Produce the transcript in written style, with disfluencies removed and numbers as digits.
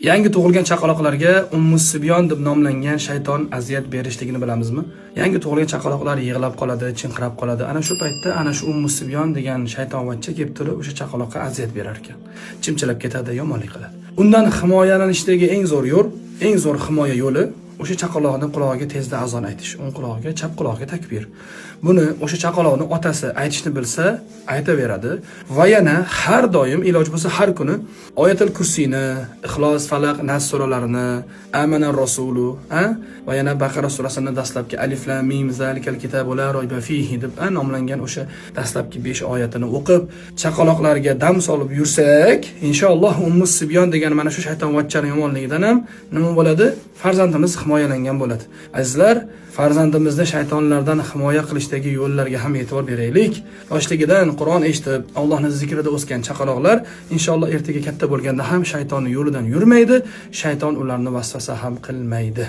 Yangi tug'ilgan chaqaloqlarga Ummu Sibyon deb nomlangan shayton aziyat berishligini bilamizmi? Yangi tug'ilgan chaqaloqlar yig'lab qoladi, chinqirab qoladi. Ana shu paytda ana shu Ummu Sibyon degan shaytonvachcha kelib turib, o'sha chaqaloqqa aziyat berar ekan. Chimchilab ketadi, yomonlik qiladi. Undan himoyalanishdagi eng zo'r yo'l, eng zo'r himoya yo'li o'sha chaqaloqni qulog'iga tezda azon aytish, o'ng qulog'iga, chap qulog'iga takbir. Buni o'sha chaqaloqni otasi aytishni bilsa, aytaveradi va yana har doim, iloji bo'lsa har kuni Oyatul Kursiyni, Ixlos, Falaq, Nas suralarini, Amana Rasulu, a va yana Baqara surasini dastlabki Alif lam mim zalikal kitabu la royba fihi deb nomlangan o'sha dastlabki 5 oyatini o'qib, chaqaloqlarga dam solib yursak, inshaalloh Ummu Sibyon degan mana shu shaytonvachchani yomonligidan ham nima bo'ladi? Farzandimiz himoyalangan bo'ladi. Azizlar, farzandimizni shaytonlardan himoya qilishdagi yo'llarga ham e'tibor beraylik. Yoshligidan Qur'on eshitib, Allohning zikrida o'sgan chaqaloqlar inshaalloh ertaga katta bo'lganda ham shaytonning yo'lidan yurmaydi, shayton ularni vasvasa ham qilmaydi.